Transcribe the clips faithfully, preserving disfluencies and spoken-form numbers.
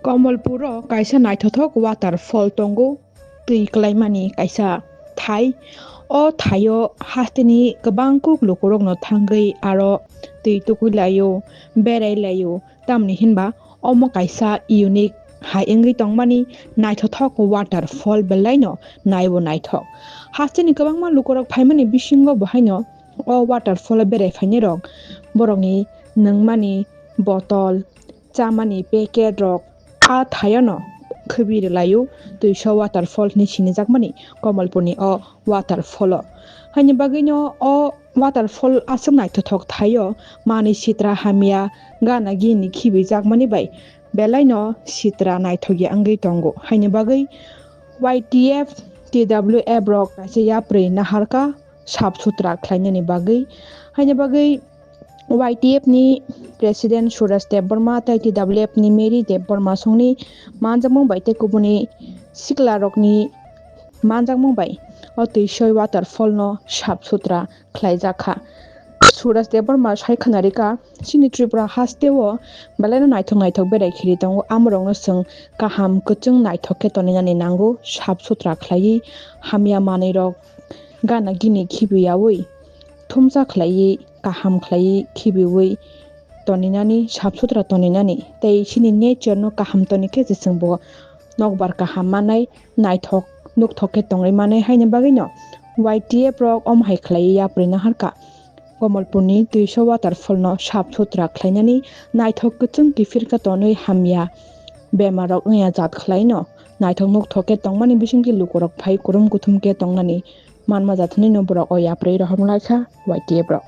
Komolpuro kaisa naithothok waterfall tongo, twi kwlaimani kaisa thai. O thaio hasteni kwbang kuk lukurokno thangwi aro twi tukui laio, berai laio, tamni hinba omo kaisa unique hai wngwi tongmani naithothok waterfall belaino naibo naithok. Hasteni kwbangma lukurok phaimani bisingo bo haino o waterfall o berai phainairok borokni nungmani botol, chamani packet rok a thaiono khwbi rwlaio, twiso waterfall hinwi sinijakmani Komolpurni o waterfall o. Haini bagwino o waterfall aswk naithothok thaio, manwi sitra hamya gana gini khibijakmani bai belaino sitra naithokya wngwi tongo. Haini bagwi Y T F, T W F rok kaisa yapri naharkha sap sutra khlainani bagwi. Haini bagwi Y T F ni President Suraj Debbarma tei T W F ni Mary Debbarma songni manjakmung bai tei kubuni siklarokni manjakmung bai o twisoi waterfall no sap sutra khlaijakha. Suraj Debbarma sai khwnarikha, chini Tripura hasteo belaino naithok naithok berai khiri tongo, amorokno chwng kaham kwchwng naithok khe toninani nango, sap sutra khlaiwi hamya manwirok gana gini khibiyawi thumsa khlaiwi, kaham khlaiwi khibiwi toninani, sap sutra toninani tei chini nature no kaham tonikhe se chwngbo nokbar kaham manai, naithok nukthok khe tongwi manai. Haini bagwino Y T F rok omo hai khlaiwi yapri naharkha Komolpurni twiso waterfall no sap sutra khlainani, naithok kwchwng kiphir khe tonwi hamya bemar rok wngya jat khlaino, naithok nukthok khe tongmani bisingtwi lukurok phai kurum kuthum khe tongnani manma jat hinwi no borok o yapri rohorma laikha Y T F rok.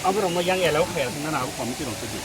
Abo rok mo yang yellow khe na abo committee rok se di.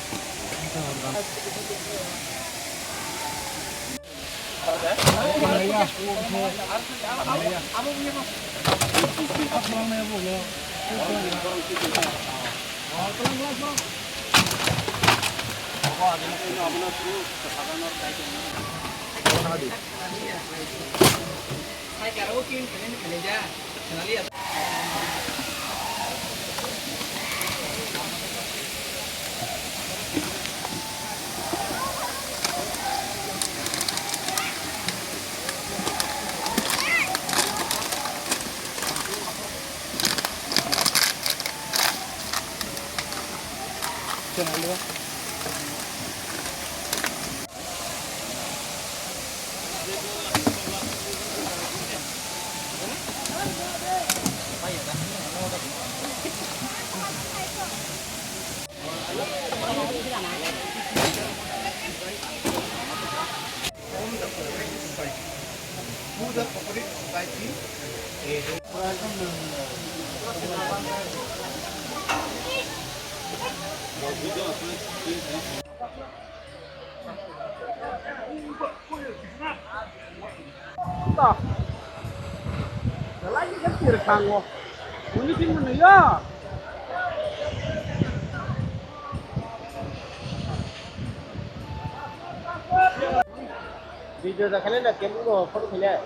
Video da khale na kemu no photo khale.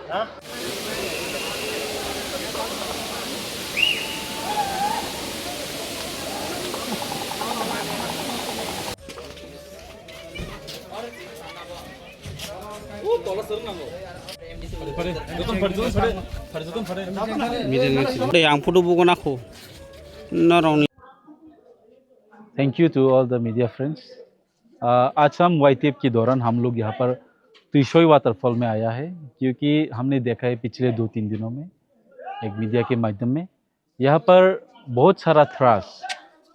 Ha? Ang photo bugo nakho. Norokni. Thank you to all the media friends. Uh, आज हम वाईटीएफ के दौरान हम लोग यहाँ पर त्रिशोई वाटरफॉल में आया है, क्योंकि हमने देखा है पिछले दो तीन दिनों में एक मीडिया के माध्यम में यहाँ पर बहुत सारा ट्रैश,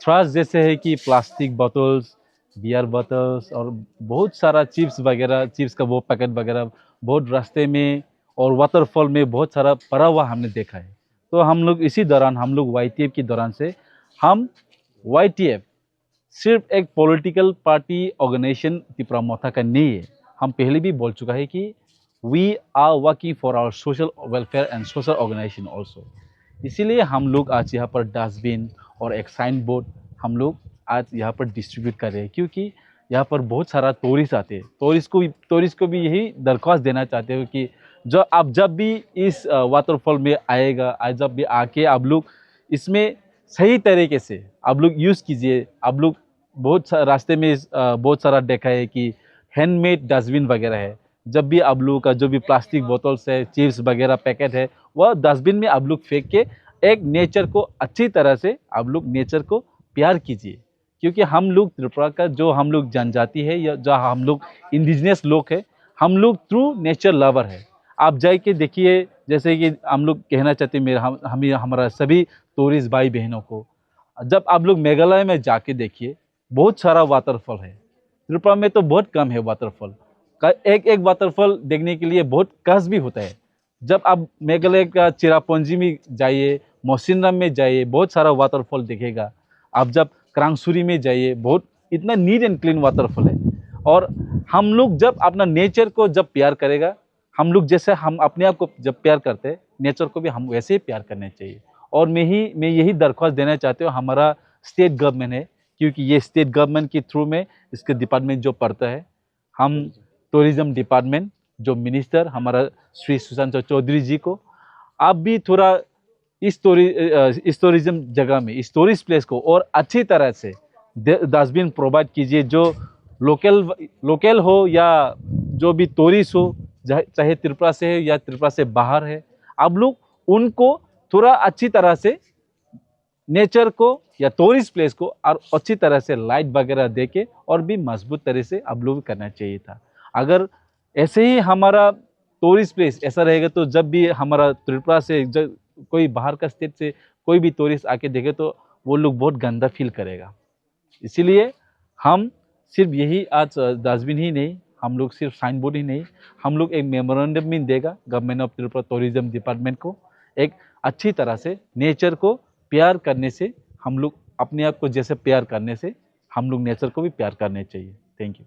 ट्रैश जैसे है कि प्लास्टिक बॉटल्स, बियर बॉटल्स और बहुत सारा चिप्स वगैरह, चिप्स का वो पैकेट वगैरह बहुत रास्ते में और वाटरफॉल में बहुत सारा पड़ा हुआ हमने देखा है। तो हम लोग इसी दौरान, हम लोग वाईटीएफ के दौरान से हम वाईटीएफ सिर्फ एक पॉलिटिकल पार्टी ऑर्गेनाइजेशन तिपरा मोथा का नहीं है। हम पहले भी बोल चुका है कि we are working for our social welfare and social organization also। इसीलिए हम लोग आज यहाँ पर डस्टबिन और एक साइन बोर्ड हम लोग आज यहाँ पर डिस्ट्रीब्यूट कर रहे हैं, क्योंकि यहाँ पर बहुत सारा टूरिस्ट आते हैं। टूरिस्ट को टूरिस्ट को भी यही दरख्वास्त देना चाहते हो कि जो आप जब भी इस वाटरफॉल में आएगा, आज जब भी आके आप लोग इसमें सही तरीके से आप लोग यूज़ कीजिए। आप लोग बहुत सा, रास्ते में अ, बहुत सारा देखा है कि हैंडमेड डस्टबिन वगैरह है। जब भी आप लोगों का जो भी प्लास्टिक बोतल्स है, चिप्स वगैरह पैकेट है, वह डस्टबिन में आप लोग फेंक के एक नेचर को अच्छी तरह से आप लोग नेचर को प्यार कीजिए। क्योंकि हम लोग त्रिपुरा का जो हम लोग जनजाति है या जो हम लोग इंडिजिनस लोग है, हम लोग ट्रू नेचर लवर है। आप जाके देखिए, जैसे कि हम लोग कहना चाहते हैं मेरे हम हमें हमारा सभी टूरिस्ट भाई बहनों को, जब आप लोग मेघालय में जाके देखिए, बहुत सारा वाटरफॉल है। त्रिपुरा में तो बहुत कम है वाटरफॉल का। एक एक वाटरफॉल देखने के लिए बहुत कष्ट भी होता है। जब आप मेघालय का चिरापुंजी में जाइए, मौसिनराम में जाइए, बहुत सारा वाटरफॉल देखेगा। आप जब क्रांगसुरी में जाइए, बहुत इतना नीट एंड क्लीन वाटरफॉल है। और हम लोग जब अपना नेचर को जब प्यार करेगा, हम लोग जैसे हम अपने आप को जब प्यार करते हैं, नेचर को भी हम वैसे ही प्यार करना चाहिए। और मैं ही मैं यही दरख्वास्त देना चाहते हूँ हमारा स्टेट गवर्नमेंट है, क्योंकि ये स्टेट गवर्नमेंट के थ्रू में इसके डिपार्टमेंट जो पड़ता है, हम टूरिज्म डिपार्टमेंट जो मिनिस्टर हमारा श्री सुशांत चौधरी जी को, आप भी थोड़ा इस टूरि इस टूरिज्म जगह में, इस टूरिस्ट प्लेस को और अच्छी तरह से डस्टबिन प्रोवाइड कीजिए। जो लोकल लोकल हो या जो भी टूरिस्ट हो, चाहे चाहे त्रिपुरा से है या त्रिपुरा से बाहर है, आप लोग उनको थोड़ा अच्छी तरह से नेचर को या टूरिस्ट प्लेस को और अच्छी तरह से लाइट वगैरह दे के और भी मजबूत तरह से आप लोग करना चाहिए था। अगर ऐसे ही हमारा टूरिस्ट प्लेस ऐसा रहेगा, तो जब भी हमारा त्रिपुरा से जब कोई बाहर का स्टेट से कोई भी टूरिस्ट आके देखे, तो वो लोग बहुत गंदा फील करेगा। इसीलिए हम सिर्फ यही आज डस्टबिन ही नहीं, हम लोग सिर्फ साइन बोर्ड ही नहीं, हम लोग एक मेमोरेंडम भी देगा government of Tripura tourism department को। एक अच्छी तरह से नेचर को प्यार करने से, हम लोग अपने आप को जैसे प्यार करने से, हम लोग नेचर को भी प्यार करने चाहिए। Thank you.